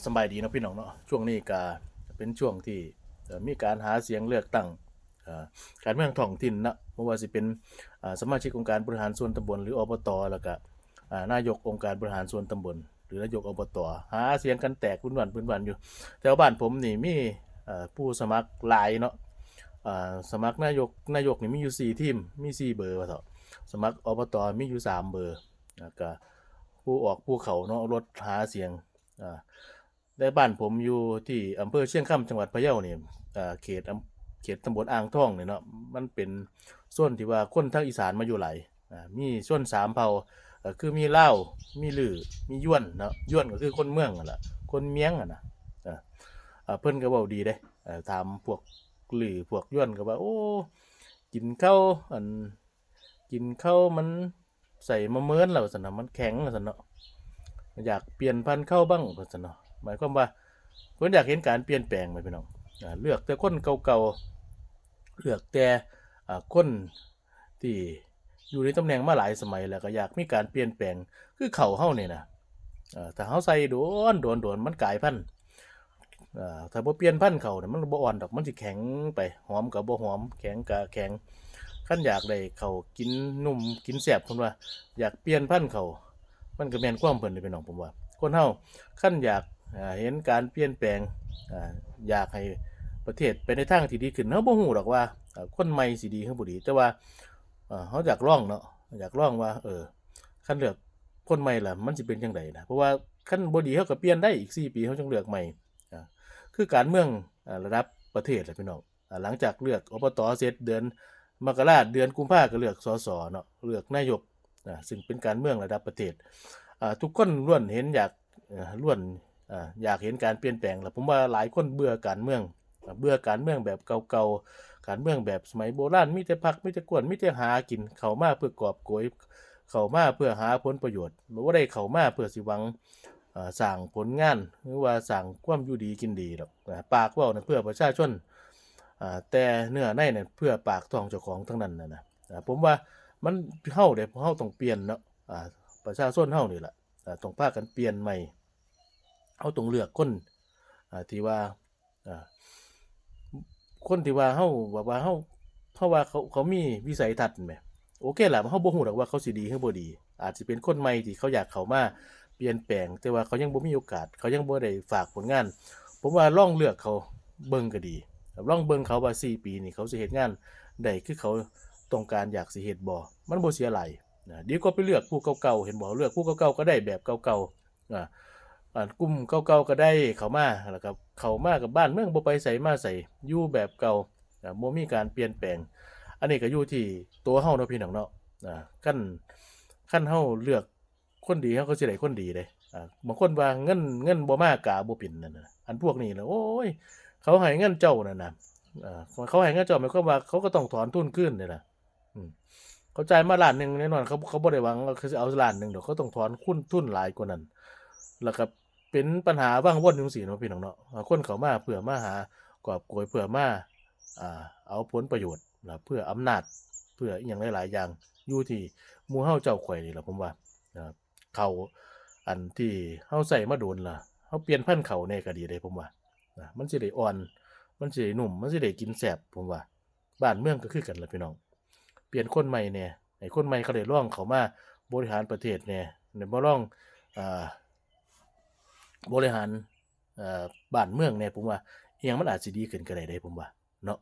ສະບາຍດີເນາະພີ່ນ້ອງເນາະ, ຊ່ວງນີ້ກະເປັນຊ່ວງທີ່ ເອີ ມີການຫາສຽງເລືອກຕັ້ງ ເອີ ການເມືອງທ້ອງຖິ່ນເນາະ, ບໍ່ວ່າຊິເປັນ ເອີ ສະມາຊິກອົງການບໍລິຫານສ່ວນຕຳບົນ ຫຼື ອບຕ ແລ້ວກະ ອາ ນາຍົກອົງການບໍລິຫານສ່ວນຕຳບົນ ຫຼື ນາຍົກ ອບຕ ຫາສຽງກັນແຕກວຸ້ນວານວືນວານຢູ່. ແຖວບ້ານຜົມນີ້ມີ ເອີ ຜູ້ສະໝັກຫຼາຍເນາະ, ອາ ສະໝັກນາຍົກ ນາຍົກນີ້ມີຢູ່ສີ່ທີມ ມີສີ່ເບີວ່າເຖາະ, ສະໝັກ ອບຕ ມີຢູ່ສາມເບີ, ແລ້ວກະຜູ້ອອກຜູ້ເຂົ້າເນາະ ລົດຫາສຽງ ອາ ແລະ ບ້ານຜົມຢູ່ທີ່ອຳເພີຊຽງຄຳ ຈັງຫວັດພະເຍົານີ້ ເຂດ ເຂດຕຳບົນອ່າງທອງນີ້ເນາະ, ມັນເປັນໂຊນທີ່ວ່າຄົນທາງອີສານມາຢູ່ຫຼາຍ, ມີຊົນສາມເຜົ່າ ກໍຄືມີລາວ ມີລື້ ມີຢວນເນາະ, ຢວນກໍຄືຄົນເມືອງຫັ້ນລະ ຄົນມຽງຫັ້ນນະ. ເພິ່ນກໍເວົ້າດີເດ້, ຖາມພວກລື້ ພວກຢວນກໍວ່າ ໂອ້ ກິນເຂົ້າ ອັນ ກິນເຂົ້າມັນໃສ່ມາເມີນແລ້ວວ່າຊັ້ນເນາະ, ມັນແຂງວ່າຊັ້ນເນາະ, ຢາກປ່ຽນພັນເຂົ້າບ້າງວ່າຊັ້ນເນາະ. ໝາຍຄວາມວ່າເພິ່ນຢາກເຫັນການປ່ຽນແປງແມ່ນບໍ່ພີ່ນ້ອງ, ເລືອກແຕ່ຄົນເກົ່າໆ ເລືອກແຕ່ ອາ ຄົນທີ່ຢູ່ໃນຕຳແໜ່ງມາຫຼາຍສະໄໝ ແລ້ວກໍຢາກມີການປ່ຽນແປງ. ຄືເຂົ້າເຮົານີ້ນະ ເອີ ຖ້າເຮົາໃສ່ໂດນ ໂດນ ໂດນ ມັນກາຍພັນ, ເອີ ຖ້າບໍ່ປ່ຽນພັນເຂົ້ານີ້ ມັນບໍ່ອ່ອນດອກ, ມັນຊິແຂງໄປ, ຫອມກໍບໍ່ຫອມ, ແຂງກໍແຂງ. ຄັນຢາກໄດ້ເຂົ້າກິນນຸ້ມກິນແຊບ ເພິ່ນວ່າຢາກປ່ຽນພັນເຂົ້າ, ມັນກໍແມ່ນຄວາມເພິ່ນເດ້ພີ່ນ້ອງ. ຜົມວ່າຄົນເຮົາຄັນຢາກ ເອີ ເຫັນການປ່ຽນແປງ, ເອີ ຢາກໃຫ້ປະເທດໄປໃນທາງທີ່ດີຂຶ້ນ, ເຮົາບໍ່ຮູ້ດອກວ່າ ເອີ ຄົນໃໝ່ຊິດີຫຼືບໍ່ດີ, ແຕ່ວ່າ ເອີ ເຮົາຢາກລອງເນາະ, ຢາກລອງວ່າ ເອີ ຄັນເລືອກຄົນໃໝ່ລະມັນຊິເປັນຈັ່ງໃດນະ, ເພາະວ່າຄັນບໍ່ດີເຮົາກໍປ່ຽນໄດ້, ອີກສີ່ປີເຮົາຈຶ່ງເລືອກໃໝ່. ອາ ຄືການເມືອງ ອາ ລະດັບປະເທດລະພີ່ນ້ອງ, ອາ ຫຼັງຈາກເລືອກ ອບຕ ເສັດ ເດືອນມະກະລາ ເດືອນກຸມພາກໍເລືອກ ສສ ເນາະ, ເລືອກນາຍົກ ອາ ຊຶ່ງເປັນການເມືອງລະດັບປະເທດ. ອາ ທຸກຄົນລ້ວນເຫັນຢາກ ເອີ ລ້ວນ ອາ ຢາກເຫັນການປ່ຽນແປງ. ແລ້ວຜົມວ່າຫຼາຍຄົນເບື່ອການເມືອງ, ເບື່ອການເມືອງແບບເກົ່າໆ, ການເມືອງແບບສະໄໝໂບລານ, ມີແຕ່ພັກ ມີແຕ່ກວນ ມີແຕ່ຫາກິນ, ເຂົ້າມາເພື່ອກອບໂກຍ, ເຂົ້າມາເພື່ອຫາຜົນປະໂຫຍດ, ບໍ່ໄດ້ເຂົ້າມາເພື່ອຊິຫວັງ ເອີ ສ້າງຜົນງານ ຫຼືວ່າສ້າງຄວາມຢູ່ດີກິນດີດອກ. ອາ ປາກເວົ້ານະເພື່ອປະຊາຊົນ, ອາ ແຕ່ເນື້ອໃນນະເພື່ອປາກທ້ອງເຈົ້າຂອງທັງນັ້ນນະ. ອາ ຜົມວ່າມັນ ເຮົາເດ້ ເຮົາຕ້ອງປ່ຽນເນາະ, ອາ ປະຊາຊົນເຮົານີ້ລະ ອາ ຕ້ອງພາກັນປ່ຽນໃໝ່. ເຮົາຕ້ອງເລືອກຄົນ ອາ ທີ່ວ່າ ອາ ຄົນທີ່ວ່າເຮົາ ແບບວ່າເຮົາ ເຮົາວ່າເຂົາ ເຂົາມີວິໄສທັດແໝ່. ໂອເຄລະ ເຮົາບໍ່ຮູ້ດອກວ່າເຂົາຊິດີຫຼືບໍ່ດີ, ອາດຊິເປັນຄົນໃໝ່ທີ່ເຂົາຢາກເຂົ້າມາປ່ຽນແປງ, ແຕ່ວ່າເຂົາຍັງບໍ່ມີໂອກາດ, ເຂົາຍັງບໍ່ໄດ້ຝາກຜົນງານ. ຜົມວ່າລອງເລືອກເຂົາເບິ່ງກໍດີ, ລອງເບິ່ງເຂົາວ່າສີ່ປີນີ້ເຂົາຊິເຮັດງານໄດ້ຄືເຂົາຕ້ອງການຢາກຊິເຮັດບໍ່, ມັນບໍ່ເສຍຫຼາຍນະ. ດີກວ່າໄປເລືອກຜູ້ເກົ່າໆ, ເຫັນບໍ່, ເລືອກຜູ້ເກົ່າໆກໍໄດ້ແບບເກົ່າໆ ອາ ອັນກຸ່ມເກົ່າໆກໍໄດ້ເຂົ້າມາ, ແລ້ວກໍເຂົ້າມາກັບບ້ານເມືອງ ບໍ່ໄປໃສມາໃສ, ຢູ່ແບບເກົ່າ, ອາ ບໍ່ມີການປ່ຽນແປງ. ອັນນີ້ກໍຢູ່ທີ່ຕົວເຮົາເນາະ ພີ່ນ້ອງເນາະ. ອາ ຄັນ ຄັນເຮົາເລືອກຄົນດີ ເຮົາກໍຊິໄດ້ຄົນດີເດ້. ອາ ບາງຄົນວ່າເງິນ ເງິນບໍ່ມາກາບໍ່ເປັນນັ້ນນະ, ອັນພວກນີ້ລະ ໂອ້ຍ ເຂົາໃຫ້ເງິນເຈົ້ານັ້ນນະ, ເຂົາໃຫ້ເງິນເຈົ້າ ໝາຍຄວາມວ່າເຂົາກໍຕ້ອງຖອນທຶນຄືນເດ້ລະ. ອືມ ເຂົາຈ່າຍມາລ້ານໜຶ່ງ ແນ່ນອນເຂົາ ເຂົາບໍ່ໄດ້ຫວັງວ່າເຂົາຊິເອົາລ້ານໜຶ່ງດອກ, ເຂົາຕ້ອງຖອນຄຸນ ທຶນຫຼາຍກວ່ານັ້ນ, ແລ້ວກໍເປັນປັນຫາວັງວົນຈັ່ງຊີ້ເນາະ ພີ່ນ້ອງເນາະ. ອາ ຄົນເຂົ້າມາເພື່ອມາຫາກອບໂກຍ ເພື່ອມາ ອາ ເອົາຜົນປະໂຫຍດ ແລະ ເພື່ອອຳນາດ ເພື່ອອີ່ຫຍັງຫຼາຍໆຢ່າງ, ຢູ່ທີ່ໝູ່ເຮົາເຈົ້າຂ້ອຍນີ້ລະ ຜົມວ່າ ອາ ເຂົ້າອັນທີ່ເຮົາໃຊ້ມາດົນລະ ເຮົາປ່ຽນພັນເຂົ້າແດ່ກໍດີເດ້ ຜົມວ່າ ນະ ມັນຊິໄດ້ອ່ອນ ມັນຊິໄດ້ນຸ້ມ ມັນຊິໄດ້ກິນແຊບ ຜົມວ່າ. ບ້ານເມືອງກໍຄືກັນລະພີ່ນ້ອງ, ປ່ຽນຄົນໃໝ່ແດ່ ໃຫ້ຄົນໃໝ່ເຂົາໄດ້ລອງເຂົ້າມາບໍລິຫານປະເທດແດ່ ໄດ້ມາລອງ ອາ ບໍລິຫານ ເອີ ບ້ານເມືອງແດ່, ຜົມວ່າອີ່ຫຍັງມັນອາດຊິດີຂຶ້ນກໍໄດ້ເດ້ ຜົມວ່າເນາະ.